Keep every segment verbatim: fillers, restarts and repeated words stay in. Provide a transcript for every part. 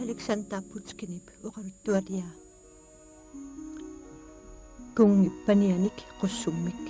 Alexander Pushkinip oqaluttualiaa. Kunngi panianik qussummik.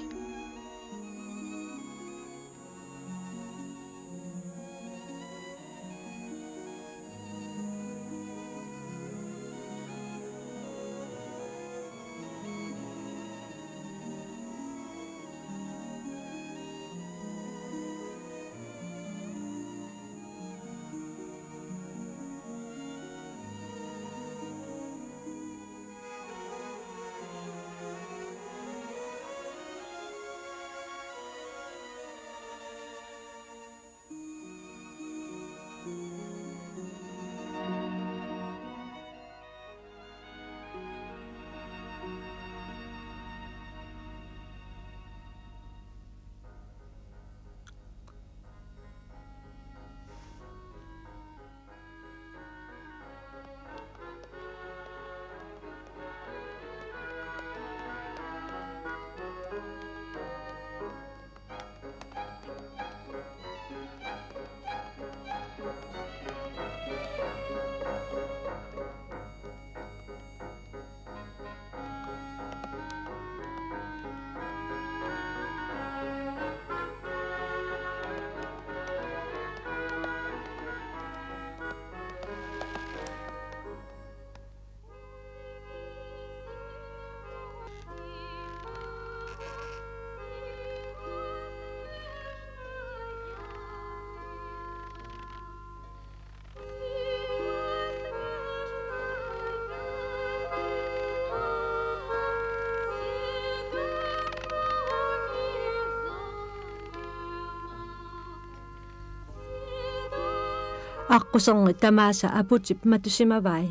Aqquserngit tamaasa Aputip matusimavai.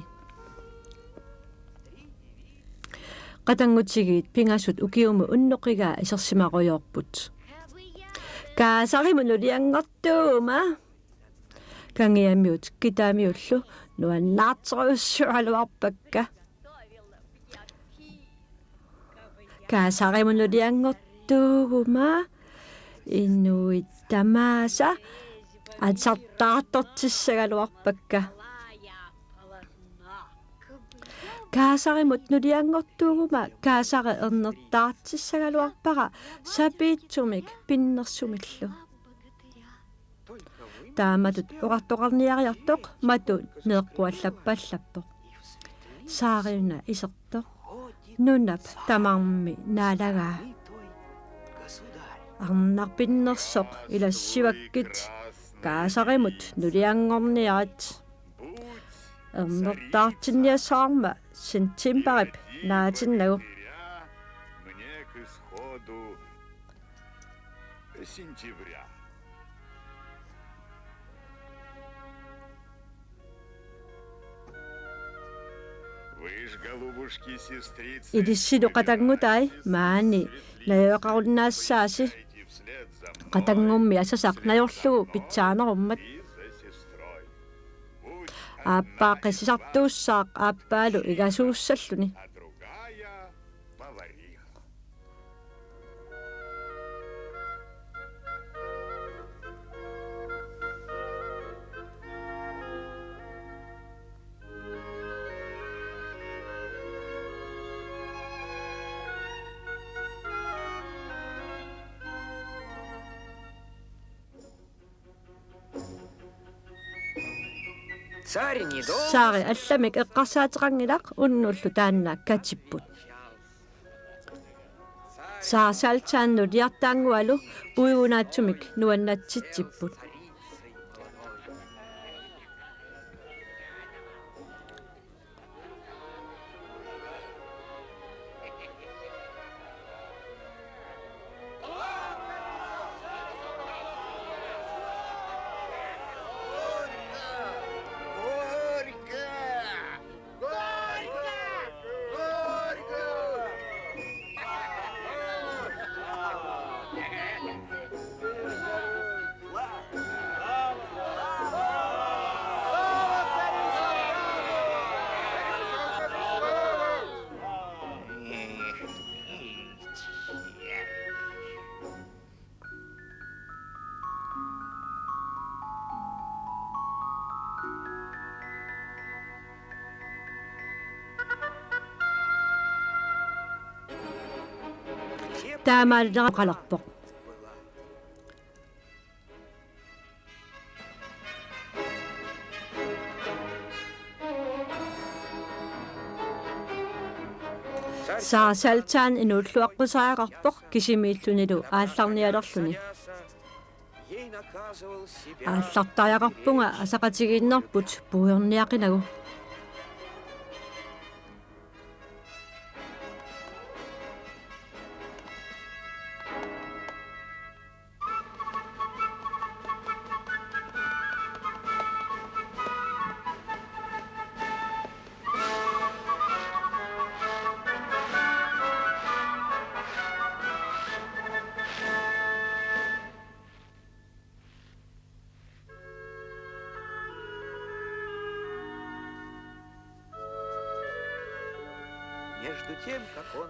Qatanngutigiit pingasut ukiumi unnoqigaa isersimarujoorput. Kaasarimut nulianngortuuguma. Kangiamiut kitaamiullu nuannaartorujussuugaluarpakka. Kaasarimut nulianngortuuguma inuit tamaasa atisartaartortissagaluarpakka. Kaasarimut nulianngortuuguma kaasari ernertaartissagaluarpara sapiitsumik pinnersumillu. Taamatut oqartoqarniariartoq matu neeqquallappallappoq. Saariuna isertoq nunap tamarmi naalagaa. Arnaq pinnersoq ilassivakkit kaasarimut nulianngorniarit. Ernertaartinniassavarma septembarip naatinnagu. Ilissilu qatanngutai maani najugaqarunnaassaasi, qatanngummi asasaq najorlugu pitsaanerummat. Aappaa qissisartuussaaq aappaalu igasuussalluni. Saari allamik eqqarsaateqanngilaq, unnullu taanna katipput. Saar Saltaan nuliartaanngualu puigunaatsumik nuannatsitsipput. Taamaalileraqqalerpoq. Saa Saltan inuulluaqqusariaqarpoq kisimiillunilu aallarnialerluni. Aallartariaqarpunga asaqatigiinnerput puigorniaqinagu.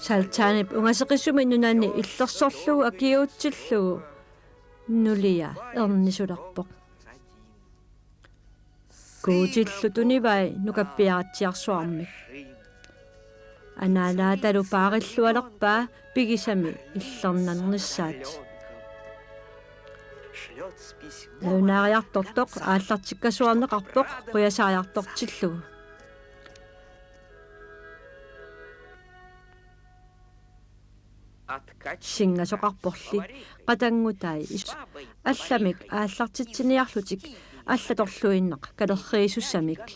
Saltanip ungaseqisumi nunani illersorlugu akiuutsillugu nulia ernisulerpoq. Guutillu tunivai nukappiaratsiarsuarmik. Anaanaatalu paarillualerpaa pigisami illernarnissaat. Nalunaariartortoq aallartikkasuarneqarpoq qujasariartortillugu. Singasoqarporli qatanngutai is-, allamik aallartitsiniarlutik allatorluinnaq kalerriisussamik.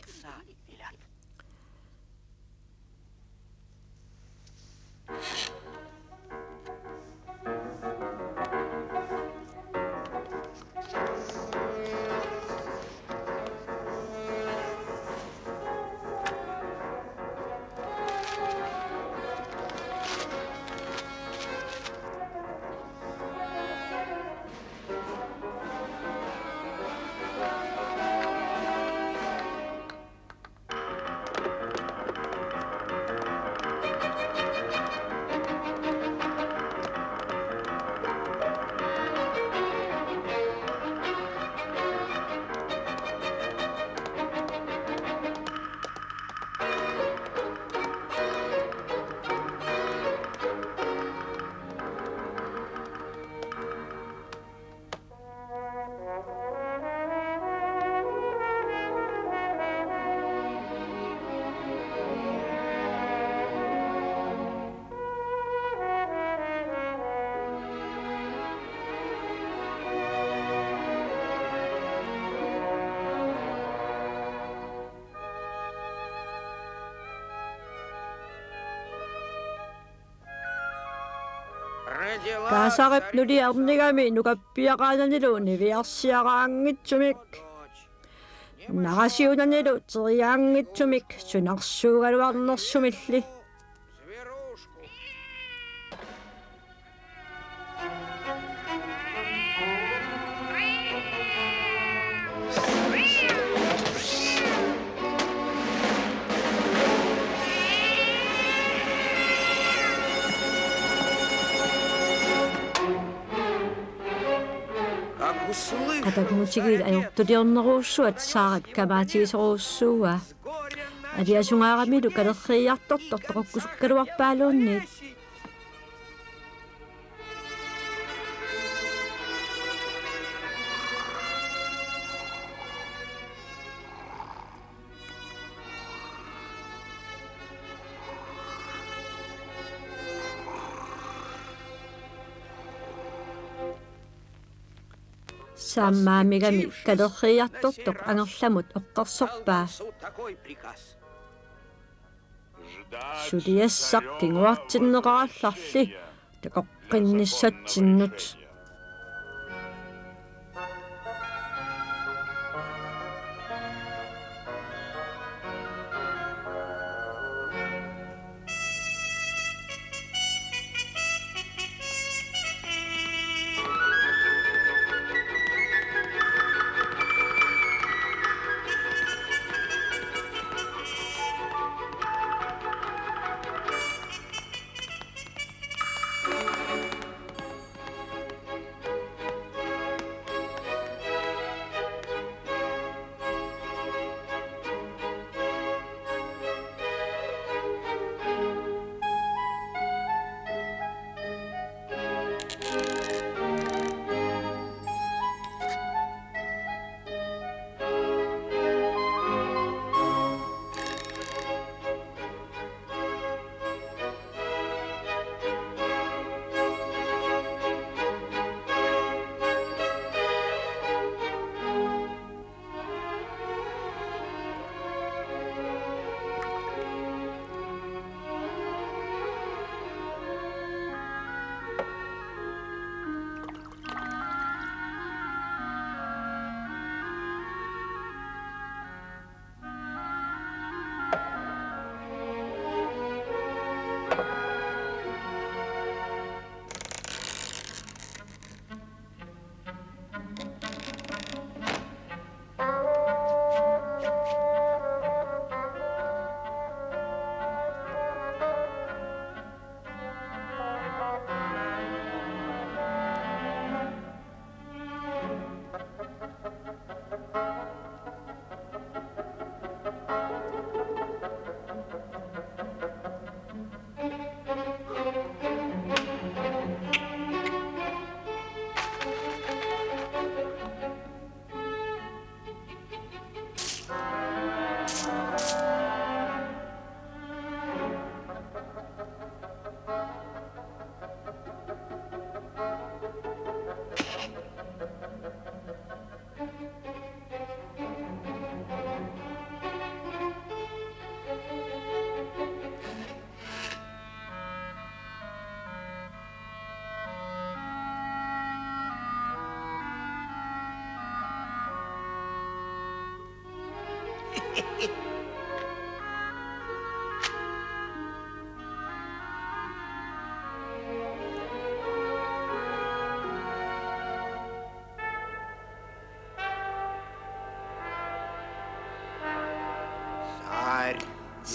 Kaasarip nulia ernigami nukappiaraananilu niviarsiaraanngitsumik. Narasiunanilu teriaanngitsumik sunarsuugaluarnersumilli. Qatanngutigiit ajortuliornerujussuat Saarap kamaatigisorujussuuaa. Aliasungaaramilu kalerriiartortoq toqukkusukkaluarpaaluunniit. Saammaamigami kalerriiartortoq angerlamut eqqorsorpaa: Suliassaq kinguartinneqarallarli takoqqinnissatsinnut.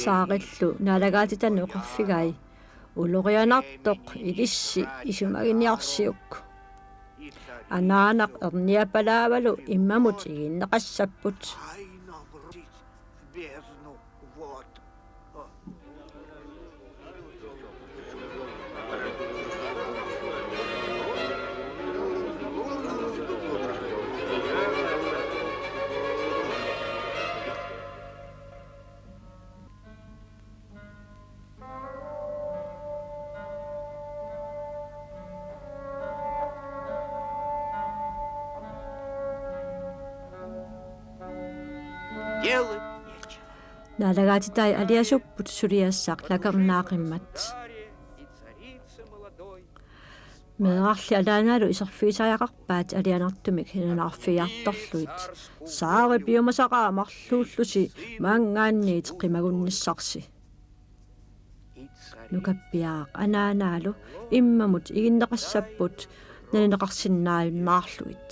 Saarillu naalagaatitani oqarfigai: Ulorianartoq, ilissi isumaginiarsiuk. Anaanaq erniapalaavalu immamut iginneqassapput. Naalagaatitai aliasupput suliassaq nakernaaqimmat. Meerarli anaanaalu iserfigisariaqarpaat alianartumik nalunaarfigiartorlugit: Saari piumasaqaaq marluullusi maanngaanniit qimagunnissarsi. Nukappiaraq anaanaalu immamut iginneqassapput nalineqarsinnaajunnaarlugit.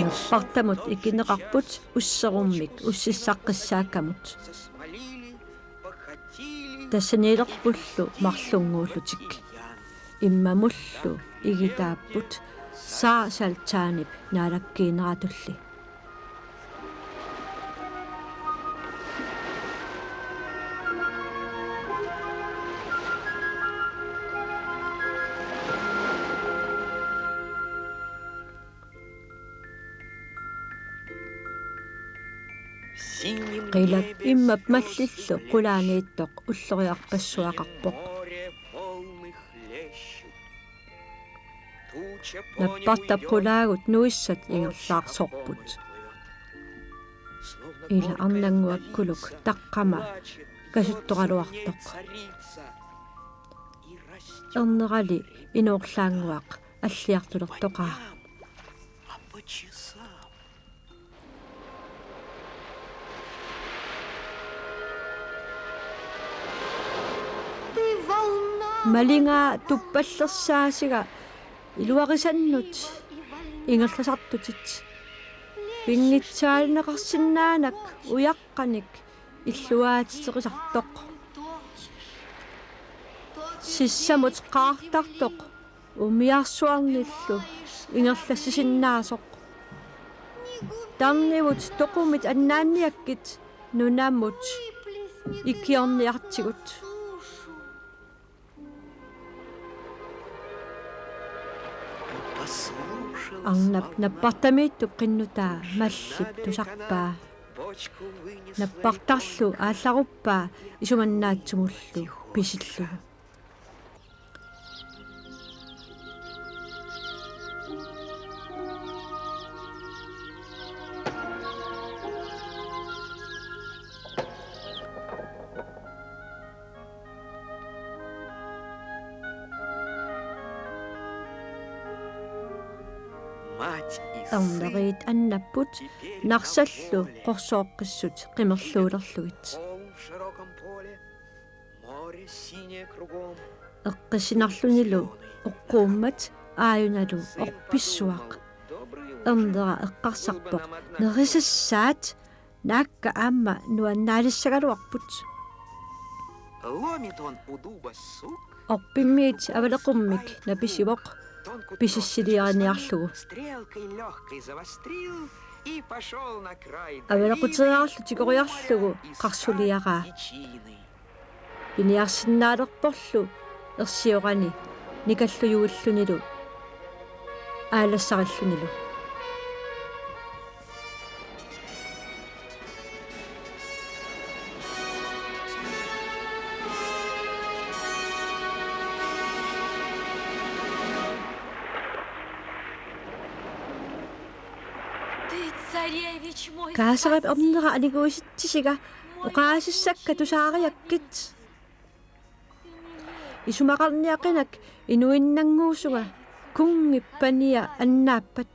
Nappartamut ikineqarput usserummik ussissaqqissaakkamut. Tassaniilerpullu marlunnguullutik. Immamullu igitaapput Saa Saltaanip naalakkiineratulli. Qilap immap mallillu qulaaniittoq ulloriarpassuaqarpoq. Nappartap qulaagut nuissat ingerlaarsorput. Ila arnannguakkuluk taqqama kasuttoraluartoq. Ernerali inoorlaannguaq alliartulertoqaa. Malingaa tuppallersaasiga iluarisannut ingerlasartutit. Pinngitsaalineqarsinnaanak ujaqqanik illuaatiterisartoq. Sissamut qaartartoq umiarsuarnillu ingerlassisinnaasoq. Tarnivut toqumit annaanniakkit nunamut ikiorniartigut. Arnap nappartamiittup qinnutaa mallip tusarpaa. Nappartarlu aallaruppaa isumannaatsumullu pisillugu. Erneriit annapput Narsallu qorsooqqissut qimerluulerlugit. Eqqissinarlunilu oqquummat aajunalu orpissuaq. Ernera eqqarsarpoq: Nerisassaat, naakka aamma nuannaalissagaluarput. Orpimmiit avaleqummik napisivoq, pisissiliariniarlugu. Avalequteriarlu tikoriarlugu qarsuliaraa. Piniarsinnaalerporlu ersiorani nikallujuillunilu aalassarilunilu. Kaasarip ernera aniguisitsisiga oqaasissakka tusaariakkit. Isumaqarniaqinak inuinnannguusunga kunngip pania annaappat.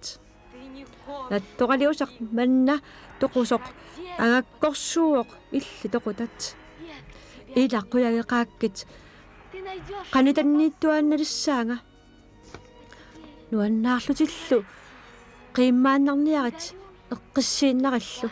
Nattoraliusaq manna toqusoq angakkorsuuvoq illit toqutat. Ila qujageqaakkit. Qanitanniittuaannalissaanga. Nuannaarlutillu qiimmaannarniarit eqqissiinnarillu.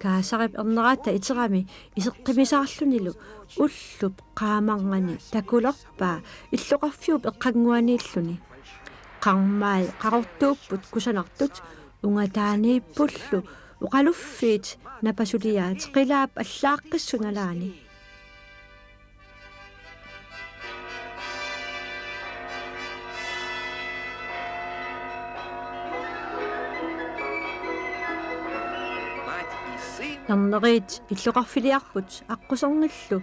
Kaasarip erneratta iterami iseqqimisaarlunilu ullup qaamarngani takulerpaa illoqarfiup eqqannguaniilluni. Qarmai qaqortuupput kusanartut ungataaniippullu oqaluffiit napasuliaat qilaap allaaqqissut nalaani. Erneriit illoqarfiliarput aqquserngillu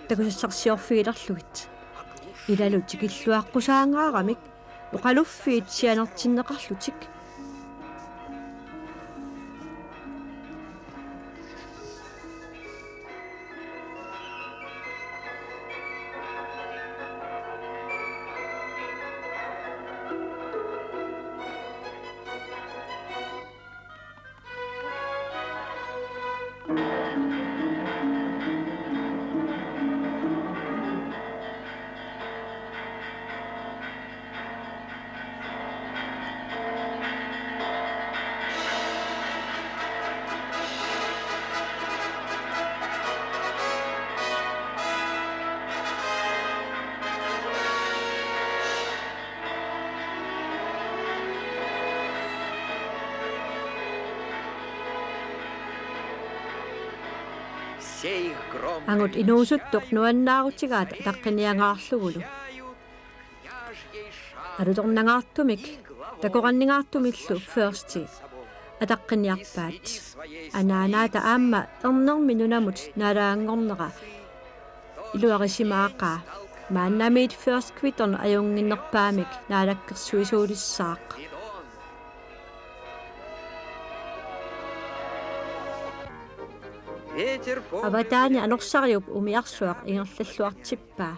takusassarsiorfigilerlugit. Ilalu tikilluaqqusaangaaramik oqaluffiit sianertinneqarlutik. Angut inuusuttoq nuannaarutigaat ataqqiniangaarlugulu. Alutornangaartumik takoranningaartumillu Førsti ataqqiniarpaat. Anaanaata aamma ernermi nunamut naalaanngornera iluarisimaaqaa. Maannamiit Først Gvidon ajunnginnerpaamik naalakkersuisuulissaaq. Avataani anorsariup umiarsuaq ingerlalluartippaa.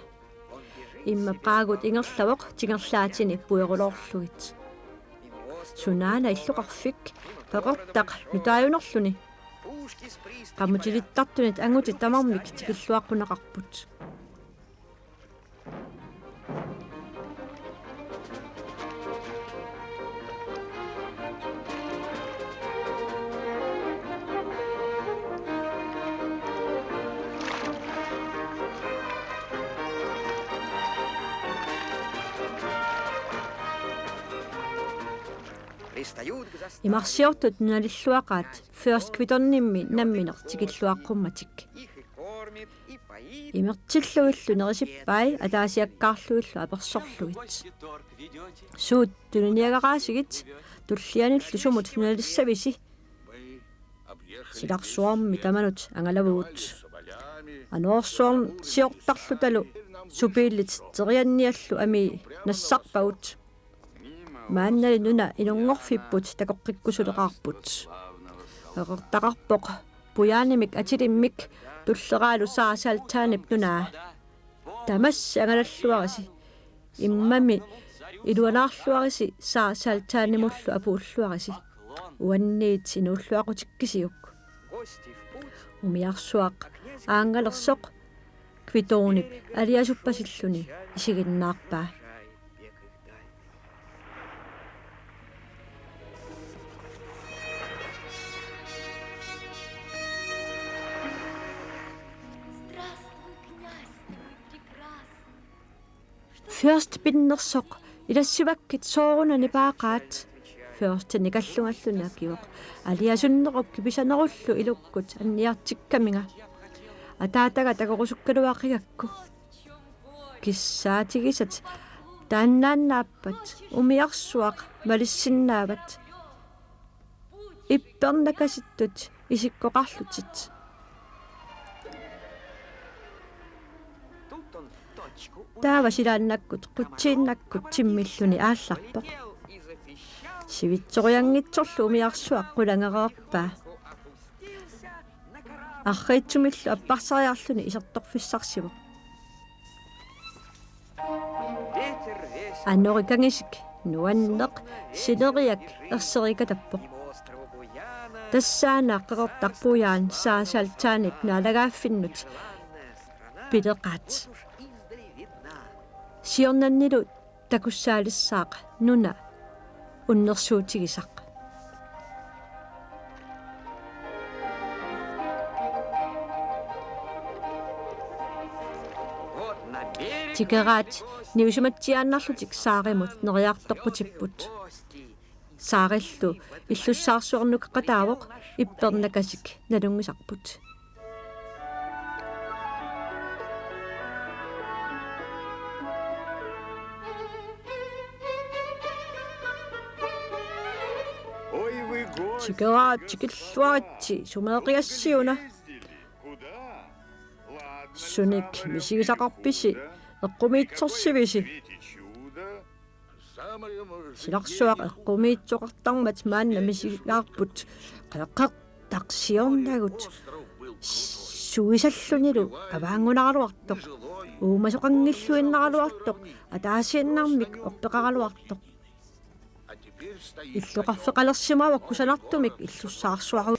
Immap qaagut ingerlavoq tingerlaatini puiorulorlugit. Sunaana illoqarfik qeqertaq nutaajunerluni. Qamutilittartunit angutit tamarmik tikilluaqquneqarput. Imarsiortut nunalilluaqaat Først Gvidonimmi nammineq tikilluaqqummatik. Imertillugillu nerisippai ataasiakkaarlugillu apersorlugit. Suut tuniniagaraasigit, tullianillu sumut nunalissavisi? Silarsuarmi tamanut angalavugut. Anorersuarsiortarlutalu supiilit terianniallu amii nassarpagut. Maannali nuna inunngorfipput takoqqikkusuleqaarput. Qeqertaqarpoq pujaanimik atilimmik tulleraalu Saa Saltaanip nunaa. Tamassi angalalluarisi. Immami iluanaarluarisi Saa Saltaanimullu apuulluarisi. Uanniit inuulluaqutikkisiuk. Umiarsuaq aanngalersoq Gvidonip aliasuppasilluni isiginnaarpaa. Først pinnersoq Ilassivakkit, sooruna nipaaqaat? Fyrste nikallungalluni akivoq. Aliasunnerup kipisanerullu ilukkut anniartikkaminga. Ataataga takorusukkaluaqigakku. Kissaatigisat taannaannaappat umiarsuaq malissinnaavat. Ippernakasittut isikkoqarlutit. Taava silaannakkut qutsiinnakkut timmilluni aallarpoq. Sivitsorianngitsorlu umiarsuaq qulangereerpaa. Arriitsumillu apparsariarluni isertorfissarsivoq. Anorikangisik nuanneq sineriak erserikatappoq. Tassaana qeqertaq Pujaan Saasaltaanip naalagaaffinnut pileqaat. Siornannilu takussaalissaaq nuna unnersuutigisaq. Tikeraat niusimatsiaannarlutik Saarimut neriartoqqutipput. Saarillu illussaarsuarnukaqqataavoq, ippernakasik nalunngisarput. Tikeraat, tikilluaritsi, sumeeqigassiuna? Sunik misigisaqarpisi, eqqumiitsorsivisi? Silarsuaq eqqumiitsoqartarmat maanna misigaarput. Qeqertaq siornagut suisallunilu avaanngunaraluartoq, uumasoqanngilluinnaraluartoq, ataasiinnarmik orpeqaraluartoq. Illoqarfeqalersimavoq kusanartumik illussaarsuaru.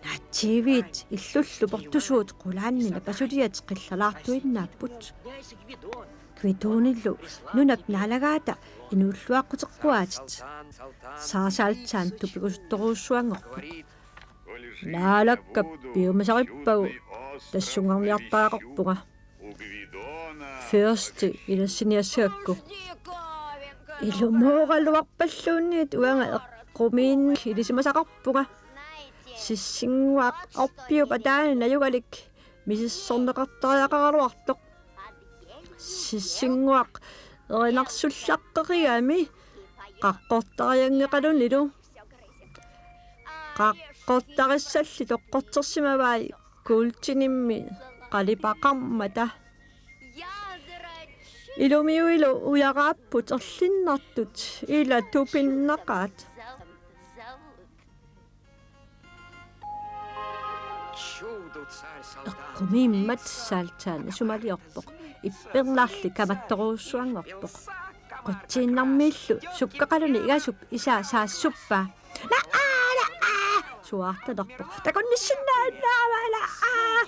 Naatsiiviit illullu portusuut qulaanni napasuliat qillalaartuinnaapput. Gvidonillu nunap naalagaata inuulluaqquteqquaatit. Saasaltaan tupigusuttorujussuanngorpoq. Naalakka piumasarippagu tassungarniartariaqarpunga. Fyrste ilassiniassagakku. Ilumooraluarpalluunniit uanga eqqumiinnik ilisimasaqarpunga. Sissinnguaq orpiup ataani najugalik misissorneqartariaqaraluartoq. Sissinnguaq erinarsullaqqerigami qaqqortarianngeqalunilu. Qaqqortarissalli toqqortersimavai kuultinimmi qalipaqarmata. Ilumiuilu ujaraapput erlinnartut, ila tupinnaqaat. Eqqumiimmat Saasaltaan isumaliorpoq, ippernarli kamattorujussuanngorpoq. Qutsiinnarmiillu sukkaqaluni igasup isaa saassuppaa. Naa, naa! Suaartalerpoq. Takunnissinnaannaava, naa!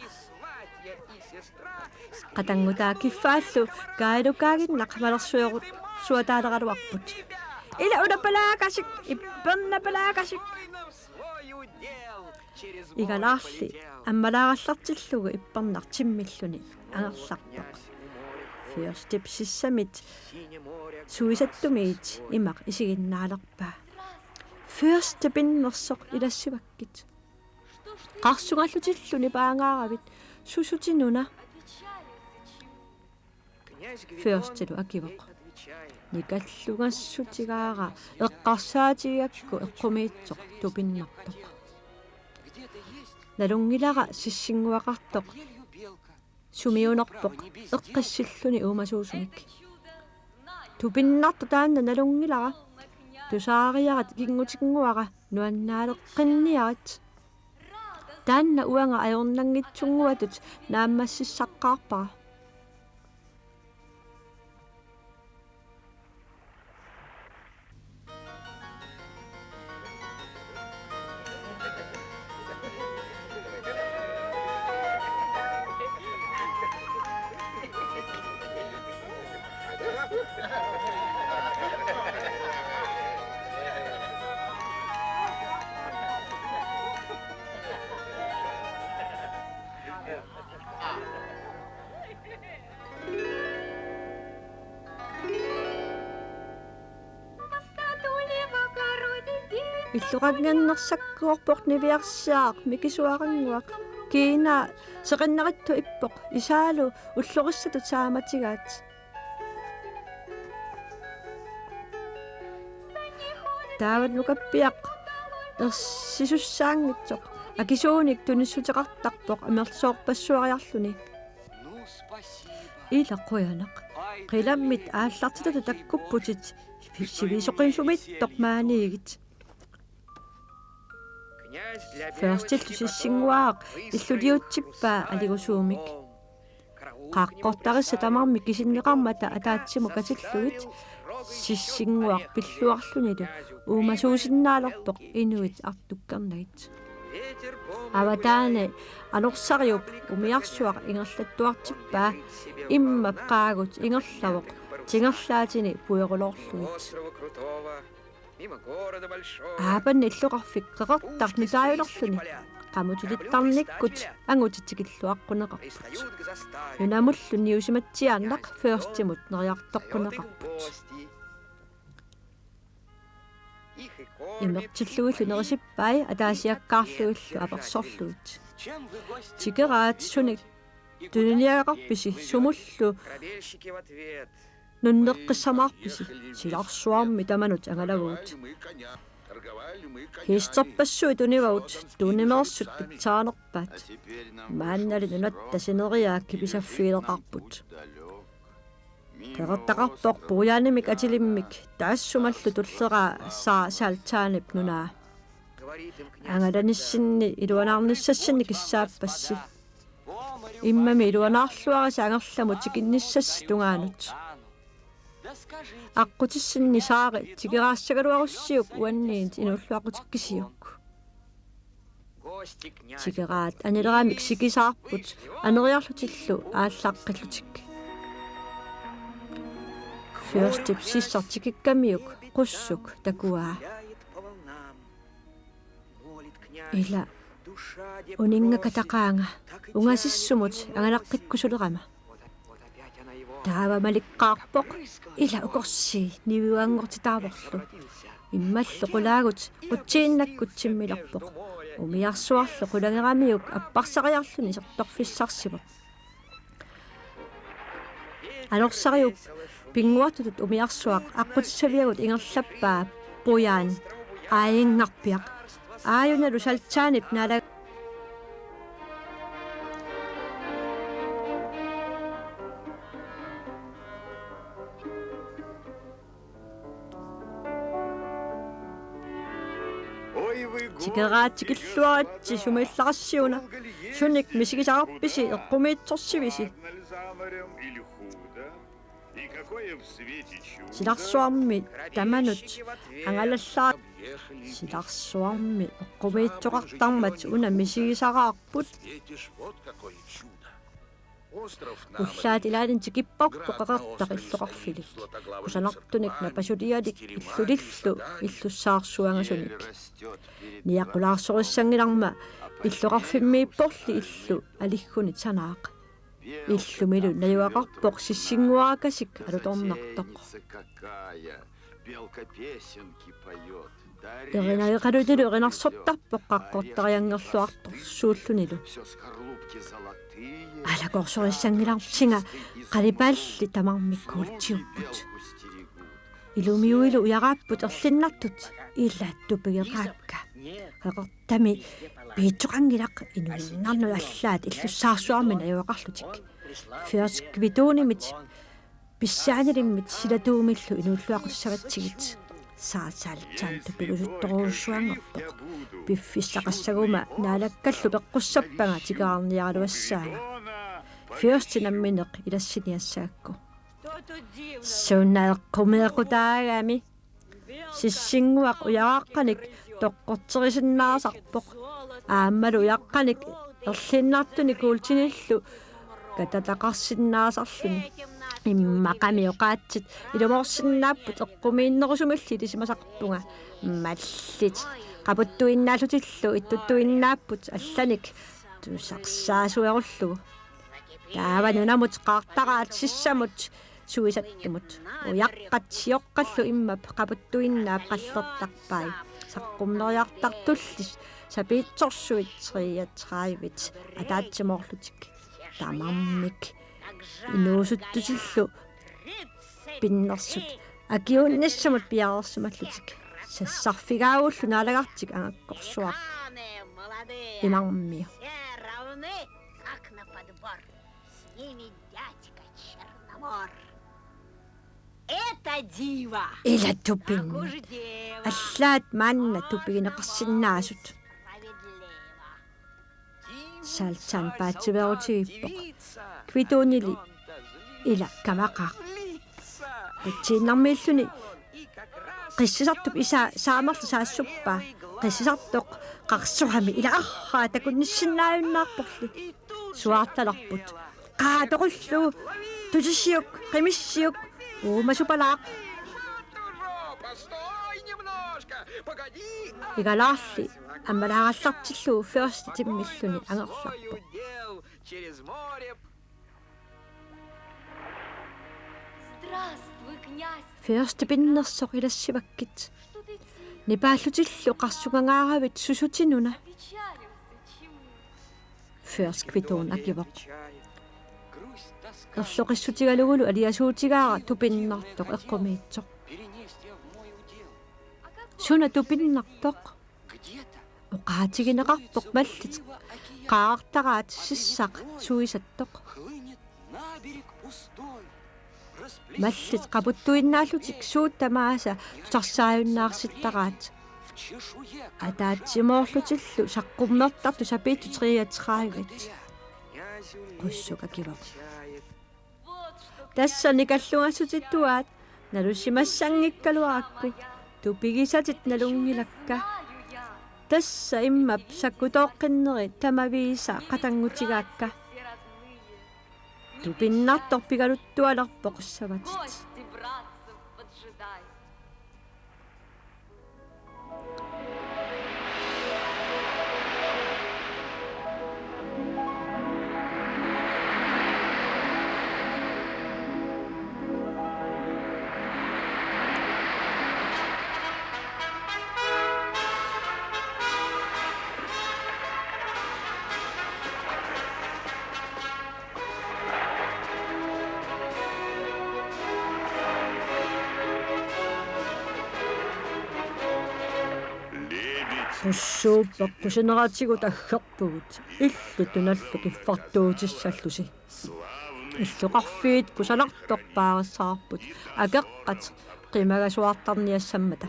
Qatanngutaa kiffaallu kaajukaaginnaq malersuersuataaleqaraluarput. Ila unapalaakasik, ippernapalaakasik. Igalaarli ammalaarallartillugu ippernaq timmilluni angerlarpoq. Fyrstep sissamit suisattumiit imaq isiginnaalerpaa. Fyrste pinnersoq ilassivakkit. Qarsungallutillu nipaangaaravit, susutinuna? Fyrstelu akivoq. Nikallungassutigaara eqqarsaatigigakku eqqumiitsoq tupinnartoq. Nalunngilara sissinnguaqartoq sumiunerpoq eqqissilluni uumasuusumik. Tupinnartoq taanna nalunngilara. Tusaariarit ikinngutinnguara nuannaaleqqinniarit. Taanna uanga ajornanngitsunnguatut naammassissaqqaarpara. Illoqannginnersakkuorpoq niviarsiaq mikisuarannguaq. Kiinaa seqinnarittoq ippoq, isaalu ullorissatut saamatigaat. Taava nukappiaq ersisussaanngitsoq akisuunik tunissuteqartarpoq amerlasoorpassuariarluni. Ila qujanaq. Qilammit aallartitatut takkupputit, sivisoqisumittoq maaniigit. Førstillu sissinnguaq illuliutsippaa aligusuumik. Qaaqqortarissat tamarmik kisinneqarmata ataatsimut katillugit sissinnguaq pilluarlunilu uumasuusinnaalerpoq inuit artukkernagit. Avataani anorsariup umiarsuaq ingerlattuartippaa, immap qaagut ingerlavoq tingerlaatini pueruloorlugit. Aapanna illoqarfik qeqertaq nutaajulerluni qamutilittarnikkut angutit tikilluaqquneqarput. Nunamullu niusimatsiaannaq Førstimut neriartoqquneqarput. Imertillugillu nerisippai ataasiakkaarlugillu apersorlugit: Tikeraat, sunik tuniniagaqarpisi, sumullu nunneqqissamaarpisi? Silarsuarmi tamanut angalavugut. Hesterpassuit tunivagut, tunimeersut pitsaanerpaat. Maannali nunatta sineriak kipisaffigileqaarput. Qeqertaqarpoq puiaanimik atilimmik taassumalu tulleraa Saa Saltsaanip nunaa. Angalanissinni iluanaarnissassinni kissaappassi. Immami iluanaarluarisi angerlamut tikinnissassi tungaanut. Aqqutissinni Saari tikeraassagaluarussiuk uanniit inuulluaqqutikkisiuk. Tikeraat anileramik sikisaarput aneriarlutillu aallaqqillutik. Førstip sissaq tikikkamiuk qussuk takuaa. Ila uninngakataqaanga, ungasissumut angalaqqikkusulerama. Taava maliqqaarpoq, ila ukorsii niviuanngortitaavorlu. Immallu qulaagut qutsiinnakkut timmilerpoq. Umiarsuarlu qulageramiuk apparsariarluni isertorfissarsivoq. Anorsariup pinnguartutut umiarsuaq aqqutissaviagut ingerlappaa pujaan aajinngarpiaq. Aajunalu Saltsaanip naala- Tikeraat tikilluaritsi, sumiillaqassiuna. Sunik misigisaqarpisi, eqqumiitsorsivisi? Silarsuarmi tamanut angalallaa. Silarsuarmi eqqumiitsoqartarmat una misigisaqaarput. Ullaat ilaanni tikipparput qeqertaq illoqarfilik, kusanartunik napasulialik illulillu illussaarsuangasunik. Niaqulaarsorissanngilarma illoqarfimmiipporli illu aliggunit sanaaq. Illumilu najugaqarpoq sissinnguarakasik alutornartoq. Erinageqalunilu erinarsortarpoq qaqqortariangerluartorsuullunilu. Alakorsorissanngilarsinga, qalipaalli tamarmik kuultiupput. Ilumiuilu ujaraapput erlinnartut, ila tupigeqaakka. Qeqertami piitsoqanngilaq, inuinnarnut allaat illussaarsuarmi najugaqarlutik. Først Kviduunimit pissaanilimmit silatuumillu inuulluaqqutissagatsigit. Saa Saltsaan tupigusuttorujussuanngorpoq. Piffissaqassaguma Naalakkallu peqqussappanga tikeraarniaraluassaanga. Førsti nammineq ilassiniassagakku. Suna eqqumeequtaagami. Sissinnguaq ujaraqqanik toqqorterisinnaasarpoq. Aammalu ujaqqanik erlinnartunik kuultinillu katataqarsinnaasarluni. Immaqami oqaatsit ilumoorsinnaapput, eqqumiinnerusumilli ilisimasarpunga. Mallit qaputtuinnaallutillu ittuttuinnaapput allanik tusarsaasuerullugu. Taava nunamut qaartaraat sissamut suisattumut. Ujaqqat sioqqallu immap qaputtuinnaap qallertarpai. saqqummeriartartulli sapiitsorsuit treogtredive ataatsimoorlutik tamarmik inuusuttutillu pinnersut akiuunnissamut piareersimallutik sassarfigaagullu naalagartik angakkorsuaq imarmiu. Ila tupinneq. Allaat maanna tupigineqarsinnaasut. Saltsjan paatsiveerutigippoq. Kvidonili ila kamaqaaq. Qitsiinnarmiilluni qissisartup isaa saamerlu saassuppaa. Qissisartoq qarsorami ila arraa takunnissinnaajunnaarporli. Suaartalerput: Qaa, toqullugu, tusisiuk, qimissiuk, uumasupalaaq. Igalaarli ammalaarallartillugu Fyrste timmilluni angerlarpoq. Fyrste pinnersoq, ilassivakkit. Nipaallutillu qarsungangaaravit susutinuna. Fyrst Kvidon akivoq. Erloqissutigalugulu aliasuutigaara tupinnartoq eqqumiitsoq. Suna tupinnartoq? Oqaatigineqarpoq mallit qaartaraat sissaq suisattoq. Mallit qaputtuinnaallutik suut tamaasa tusarsaajunnaarsittaraat. Ataatsimoorlutillu saqqummertartut sapiitsut treogtredive. Qussuk akivoq: Tassa nikallugassutituaat, nalusimassanngikkaluarakku tupigisatit nalunngilakka. Tassa immap sakkutooqqinnerit tamaviisa qatanngutigaakka. Tupinnartoq pigaluttualerpoq savatit. Qussuup peqqusineratigut aggerpugut, illut nunallu kiffartuutissallusi. Illoqarfiit kusanartorpaarissaqarput akeqqat qimagasuartarniassammata.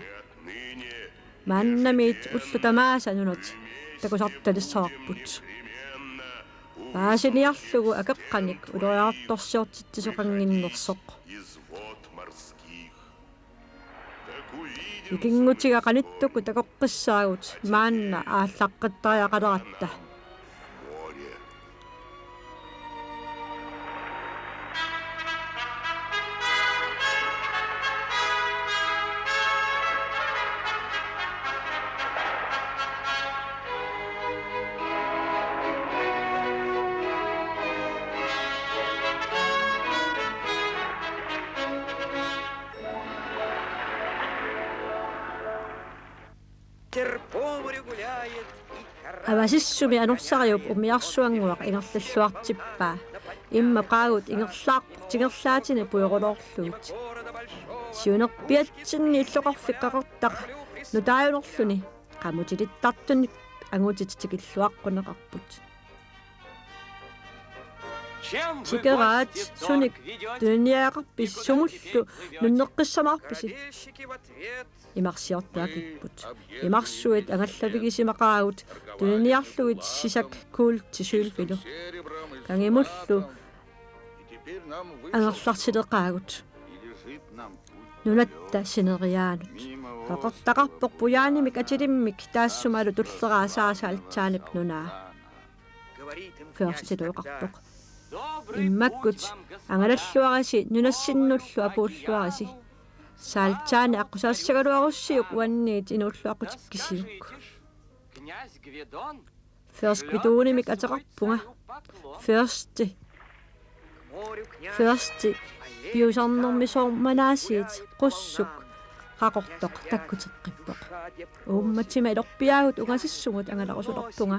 Maannamiit ullut tamaasa nunat takusartalissavarput. Paasiniarlugu akeqqanik ulorianartorsiortitsisoqannginnersoq. Ikinngutiga qanittukkut takoqqissaagut maanna aallaqqittariaqaleratta. Avasissumi anorsariup umiarsuannguaq ingerlalluartippaa. Immap qaagut ingerlaarpoq tingerlaatini pujoruloorlugit. Siunerpiatsinni illoqarfik qeqertaq nutaajunerluni qamutilittartunik angutit tikilluaqquneqarput. Tikeraat, sunik tuniniaqarpisi, sumullu nunneqqissamaarpisi? Imarsiortuakipput. Imarsuit angallavigisimaqaagut tuniniarlugit sisak kuulti sølvilu. Kangimullu angerlarsileqaagut nunatta sineriaanut. Qeqertaqarpoq pujaanimik atilimmik taassumalu tulleraat Saaltjaanip nunaa. Fyrstilu oqarpoq: Immakkut angalalluarisi nunassinnullu apuulluarisi. Saaltjaani aqqusaassagaluarussiuk uanniit inuulluaqqutikkisiuk. Fyrst Gvidonimik ateqarpunga. Fyrsti. Fyrsti piusarnermisoormanaasiit qussuk qaqortoq takkuteqqippoq. Uummatima ilorpiaagut ungasissugut angalarusulerpunga.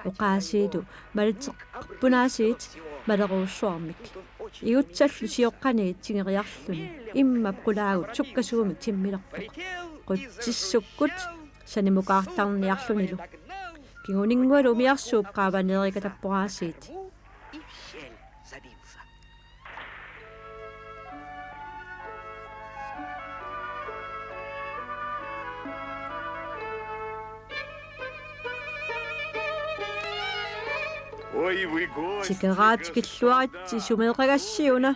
Oqaasiilu malitseqqippunaasiit malerujussuarmik. Igutsallu sioqqaniit tingeriarluni immap qulaagut sukkasuumik timmilerpoq. Qutsissukkut sanimukaartarniarlunilu. Kinguninngualu umiarsuup qaavaneerikatapporaasiit. Tikeraat tikilluaritsi, sumeeqagassiuna.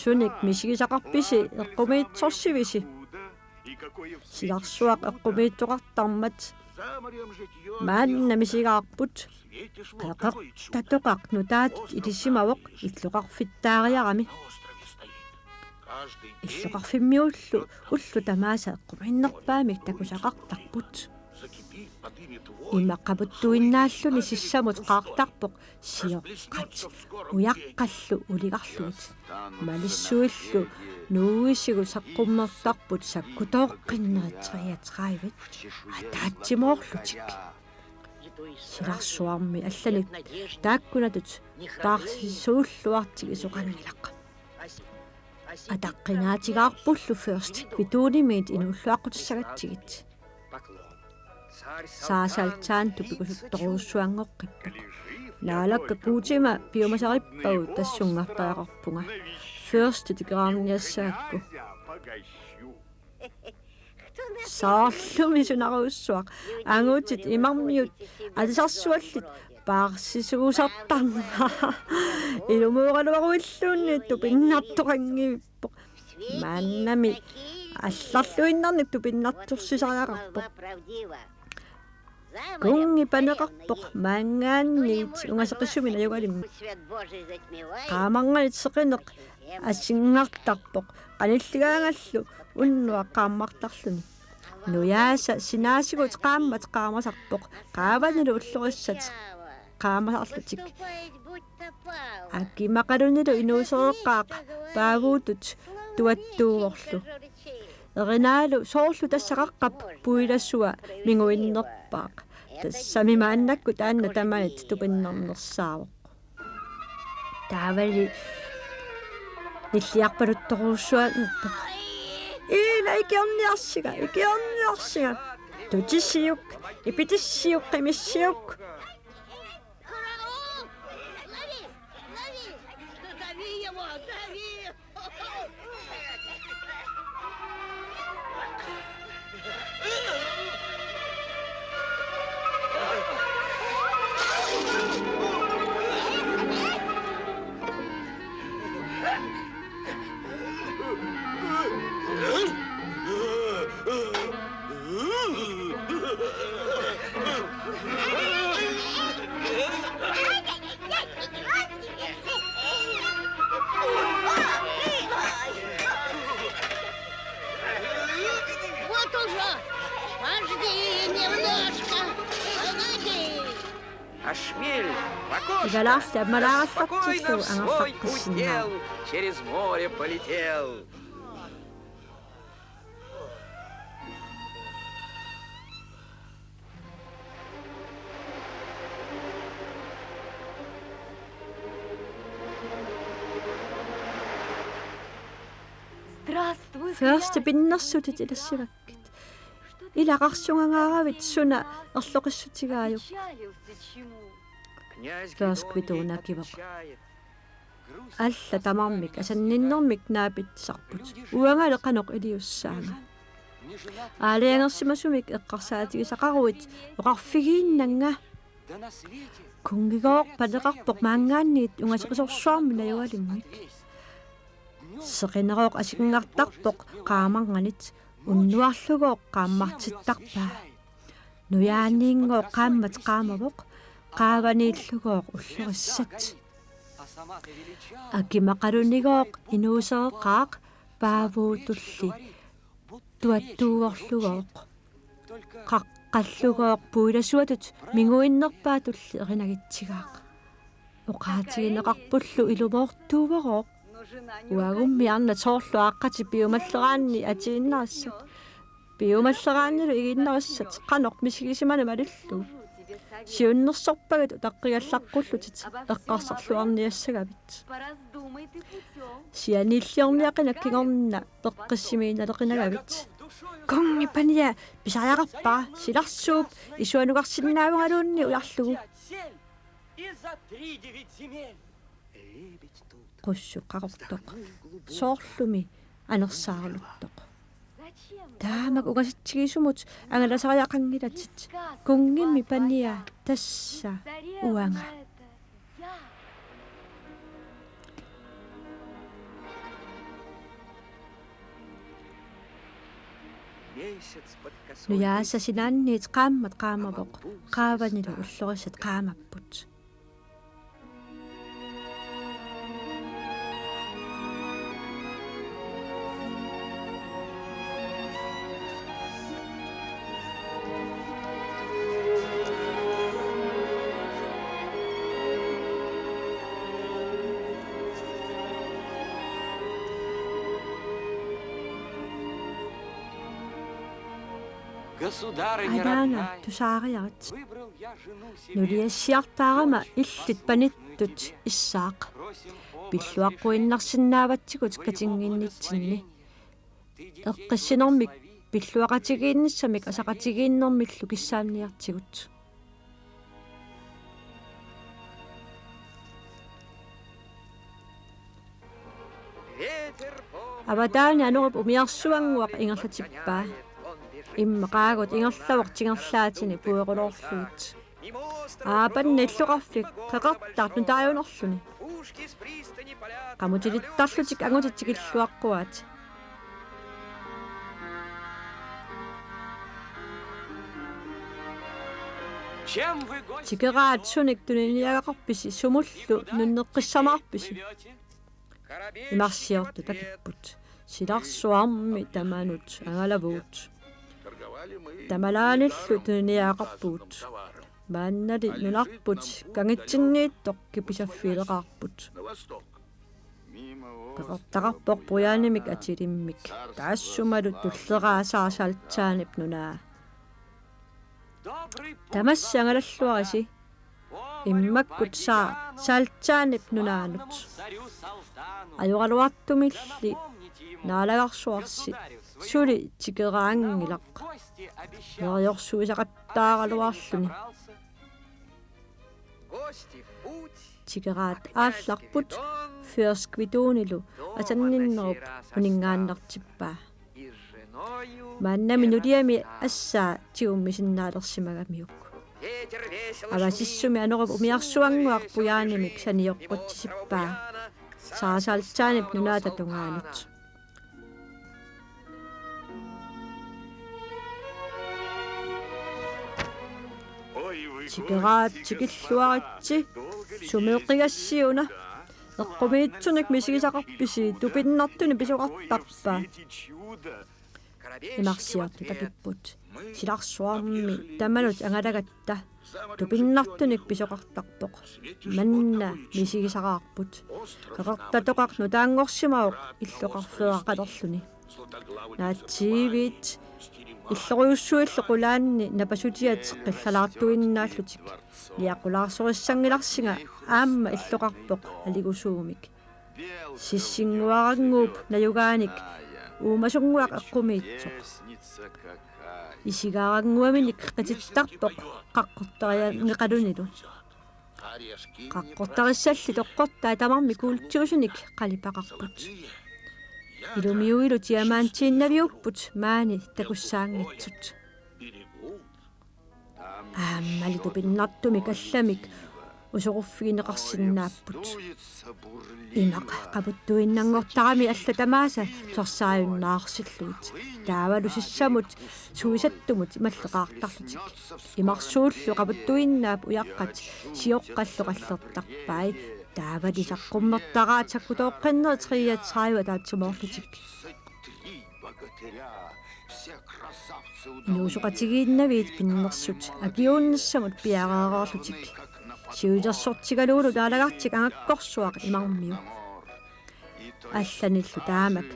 Sunik misigisaqarpisi, eqqumiitsorsivisi? Silarsuaq eqqumiitsoqartarmat. Maanna misigaarput. Qeqertatoqaq nutaatut ilisimavoq illoqarfittaariarami. Illoqarfimmiullu ullut tamaasa eqqumiinnerpaamik takusaqartarput. Imaqqaputtuinnaalluni sissamut qaartarpoq sioqqat ujaqqallu uligarlugit. Malissuillu nuuisigut saqqummertarput sakkutooqqinnerit treogtredive ataatsimoorlutik. Silarsuarmi allanik taakkunatut paarsisuulluartigisoqanngilaq. Ataqqinaatigaarpullu Fyrst Kvitunimiit inuulluaqqutissagatsigit. Saassaltaantu pikusuttorujussuanngoqqippoq. Naalakka Guutima piumasarippagu tassunga peqarpunga. Fyrst tikeraarniassagakku. Soorlumi sunarujussuaq. Angutit imarmiut atisarsuallit paarsisuusartarnerat. Ilumooraluaruilluunniit tupinnartoqanngivippoq. Maannami allarluinnarnik tupinnartorsisariaqarpoq. Kunngi paneqarpoq maanngaanniit ungaseqissumik najugalimmik. Qaamarnganit seqineq asingartarpoq qanilligaangallu unnuaq qaammartarluni. Nujaasa sinaasigut qaammat qaamasarpoq qaavanilu ullorissat qaamasarlutik. Akimaqalunilu inuusereqqaaq Paavuutut tuattuuvorlu. Erinaalu soorlu tassa qaqqap puilasua minguinnerpaaq. Tassami maannakkut taanna tamanit tupinnarnersaavoq. Taavali nilliarpaluttorujussuanngorpoq. Iina, ikiorniarsiga, ikiorniarsiga. Tutisiuk, ipitissiuk, qimissiuk. Вот уже! Пожди немножко! Погоди! Ашмель, Пакошка, Ивалаф, да, Малаф, спокойно в свой удел через море полетел. Здравствуй, Fyrst, pinnersutit ilassivakkit. Ilaqarsugangaaravit suna erloqissutigaajuk? Fyrst Kvitu nakivoq. Alla tamarmik asanninnermik naapitsisarput. Uangali qanoq iliussaanga. Aalajangersimasumik eqqarsaatigisaqaruit oqarfigiinnanga. Kunngigooq paneqarpoq maanngaanniit ungaseqisorsuarmik najugalimmik. Seqinerooq asingartarpoq qaamarnganit, unnuarlugooq qaammartittarpaa. Nujaaniinngooq qaammat qaamavoq, qaavaniillugooq ullorissat. Akimaqalunigooq inuusereqqaaq Paavuutulli tuattuuvorlugooq. Qaqqallugooq puilasuatut minguinnerpaatulli erinagitsigaaq. Oqaatigineqarpullu ilumoortuuvorooq. Uagummi arnat soorlu aaqqatit piumalleraanni atiinnarissat. Piumalleraannilu igiinnarissat qanoq misigisimaneq malillugu. Siunnersorpagit utaqqigallaqqullutit eqqarsarluarniassagavit. Sianiilliorniaqinak kingorna peqqissimiinnaleqinagavit. Kunngi pania pisariaqarpara, silarsuup isuanukarsinnaavungaluunniit ujarlugu. Qussut qaqortoq. Soorlumi anersaaruluttoq. Taamak ungasitsigisumut angalasariaqanngilatit. Kunngimmi pania tassa uanga. Nujaasa sinaanniit qaammat qaamavoq, qaavanilu ullorissat qaamapput. Anaana, tusaariarit. Nuliassiartaarama illit panittut issaaq. Pilluaqquinnarsinnaavatsigut katinnginnitsinni. Eqqissinermik pilluaqatigiinnissamik asaqatigiinnermillu kissaanniartigut. Avataani anorup umiarsuannguaq ingerlatippaa. Immaqaagut ingerlavoq tingerlaatini pueruloorlugit. Aapanna illoqarfik qeqertaq nutaajunerluni. Qamutilittarlutik angutit tikilluaqquaat. Tikeraat sunik tuniniagaqarpisi, sumullu nunneqqissamaarpisi? Imarsiortut takipput: Silarsuarmi tamanut angalavugut. Tamalaanillu tuniniagaqarpugut. Maannali nunarput kangitsinniittoq kipisaffigileqaarput. Qeqertaqarpoq Pujanimik atilimmik, taassumalu tulleraat Sarasaltsaanip nunaa. Tamassi angalalluarisi. Immakkut Sarasaltsaanip nunaanut. Ajoraluartumilli naalagarsuarsi suli tikeraanngilaq. Neriorsuisaqattaaraluarluni. Tikeraat aallarput Fyrst Gvidonilu asanninnerup uninngaannartippaa. Maannami nuliami assaa tigummisinnaalersimagamiuk. Avasissumi anorup umiarsuannguaq Pujanimik sanioqqutsisippaa Sarasaltsaanip nunaata tungaanut. Tikeraat tikilluaritsi, sumeeqqigassiuna, eqqumiitsunik misigisaqarpisi tupinnartunik pisoqartarpa? Imarsiortut takipput: Silarsuarmi tamanut angalagatta. Tupinnartunik pisoqartarpoq. Manna misigisaqaarput. Qeqertatoqaq nutaanngorsimavoq illoqarfeeraqalerluni. Naatsiiviit illorujussuillu qulaanni napasutiat qillalaartuinnaallutik. Niaqulaarsorissanngilarsinga aamma illoqarpoq aligusuumik. Sissinnguarannguup najugaanik uumasunnguaq eqqumiitsoq. Isigaarannguaminik qitittarpoq qaqqortariangeqalunilu. Qaqqortarissalli toqqortai tamarmik kuultiusunik qalipaqarput. Ilumiuilu diamantiinnaviupput maani takussaanngitsut. Aammali tupinnartumik allamik usoruffigineqarsinnaapput. Imaq qaputtuinnanngortarami allat tamaasa torsaajunnaarusillugit. Taavalu sissamut suisattumut imalleqaartarlutik. Imarsuullu qaputtuinnaap ujaqqat sioqqallu qallertarpai. Taavali saqqummertaraat sakkutooqqinnerit treogtredive ataatsimoorlutik. Inuusoqatigiinnaviit pinnersut akiuunnissamut piareereerlutik. Siulersortigalugulu naalagartik angakkorsuaq imarmiu. allanillu taamak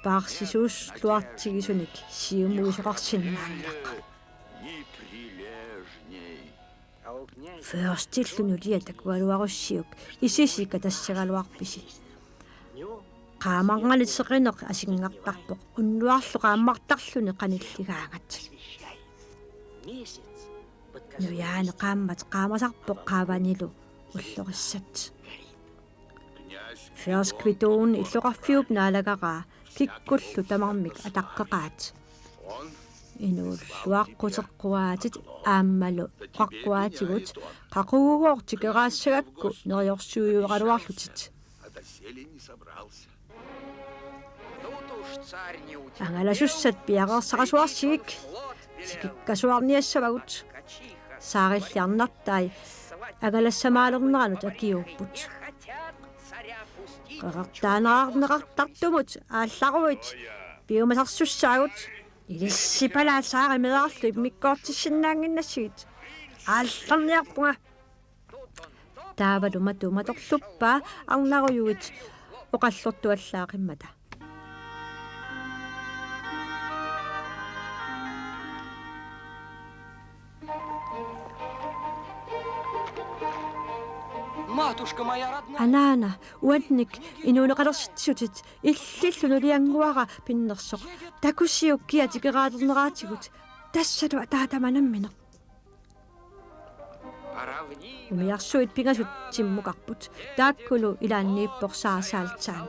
paarsisuulluartigisunik siumuisoqarsinnaanngilaq. Førstillu nulia takugaluarussiuk isisi katassagaluarpisi. Qaamarnganeq seqineq asingartarpoq unnuarlu qaammartarluni qanilligaangat. Nujaani qaammat qaamasarpoq qaavanilu ullorissat. Først Gvidon illoqarfiup naalagaraa kikkullu tamarmik ataqqeqaat. Inuulluaqquteqquaatit aammalu oqaqquaatigut qaqugugooq tikeraassagakku neriorsuiuaraluarlutik. Angalasussat piareersarasuarsigik tikikkasuarniassavagut. Tsaarilli arnartai angalassamaalerneranut akiuupput. Qeqertaaneraarneqartartumut aallaruit piumasarsussaagut. Ilissipalaat, tsaari meerarlu immikkoortissinnaannginnassigit. Aallarniarpunga. Taavalu matu matorluppaa arnarujuit oqallortuallaaqimmata. Anaana, uannik inuuneqalersitsisutit, illillu nuliannguara pinnersoq. Takusiuk kia tikeraalerneratigut. Tassalu ataatama nammineq. Umiarsuit pingasut timmukarput. Taakkulu ilaanniippoq Tsar Saltan.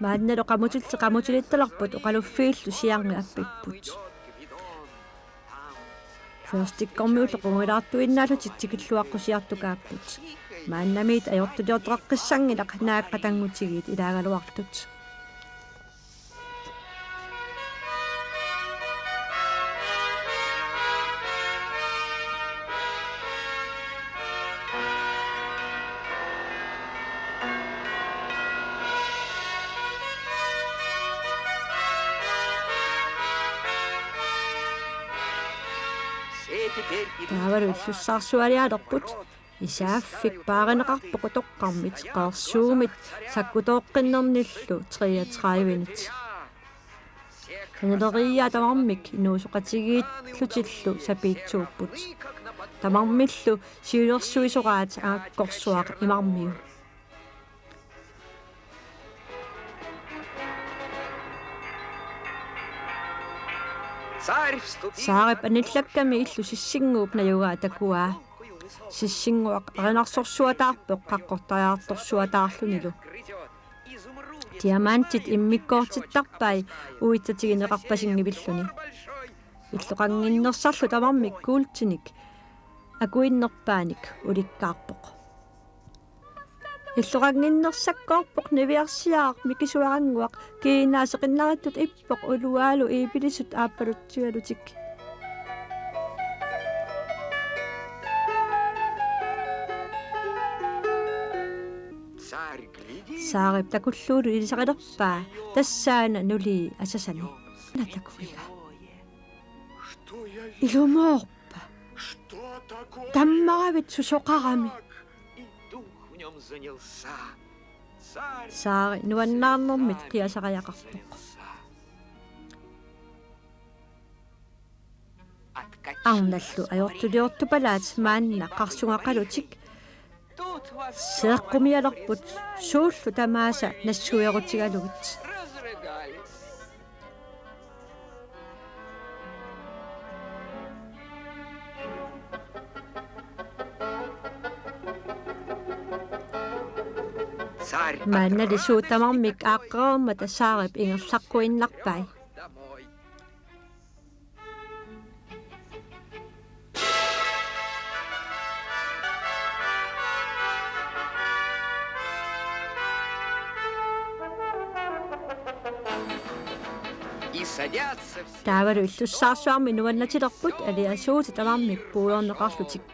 Maannalu qamutillit qamutilittalerput oqaluffiillu siarngi appipput. Førstikkormiullu qungujulaartuinnaallutik tikilluaqqusiartukaapput. Maannamiit ajortuliortoqaqqissanngilaq naak qatanngutigiit ilaagaluartut. Taavalu illussaarsualialerput. Isaaffik paarineqarpoq utoqqarmit qeersuumit sakkutooqqinnernillu treogtredivenit. Sanileriiaat tamarmik inuusoqatigiillutillu sapiitsuupput. Tamarmillu siulersuisoraat angakkorsuaq Imarmiu. Tsarip anillakkami illu Sissinnguup najugaa takuaa. Sissinnguaq erinarsorsuataarpoq qaqqortariartorsuataarlunilu. Diamantit immikkoortittarpai uitsatigineqarpasinngivilluni. Illoqannginnersarlu tamarmik kuultinik akuinnerpaanik ulikkaarpoq. Illoqannginnersakkoorpoq niviarsiaraq mikisuarannguaq kiinaa seqinnaritut ippoq uluaalu iipilisut aappalutsigalutik. Tsarip takullugu ilisarilerpaa tassaana nulii asasani. Natakuiga. Ilumoorpa? Tammaravit susoqarami? Tsari nuannaarnermit qiasariaqarpoq. Arnallu ajortuliortupalaat maanna qarsugaqalutik seeqqumialerput suullu tamaasa nassuerutigalugit. Maannali suut tamarmik aaqqereermata tsarip ingerlaqquinnarpai. Taavalu illussaarsuarmi nuannatilerput aliasuutit tamarmik puigorneqarlutik.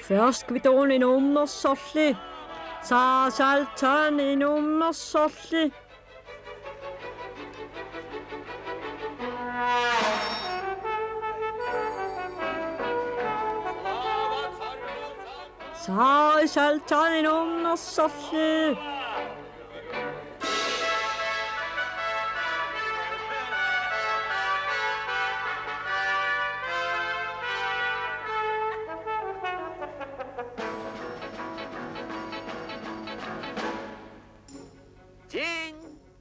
Først Gvidon inuummersorli. Tsar Saltan inuummersorli. Saari Saltaani nuunnersorli.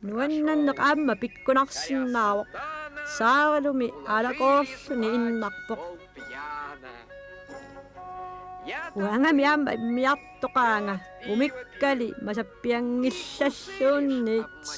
Nuannerneq aamma pikkunarsinnaavoq. Saarilumi aalakoorluni innarpoq. Uangami aamma immiartoqaanga, umikkali masappianngillalluunniit.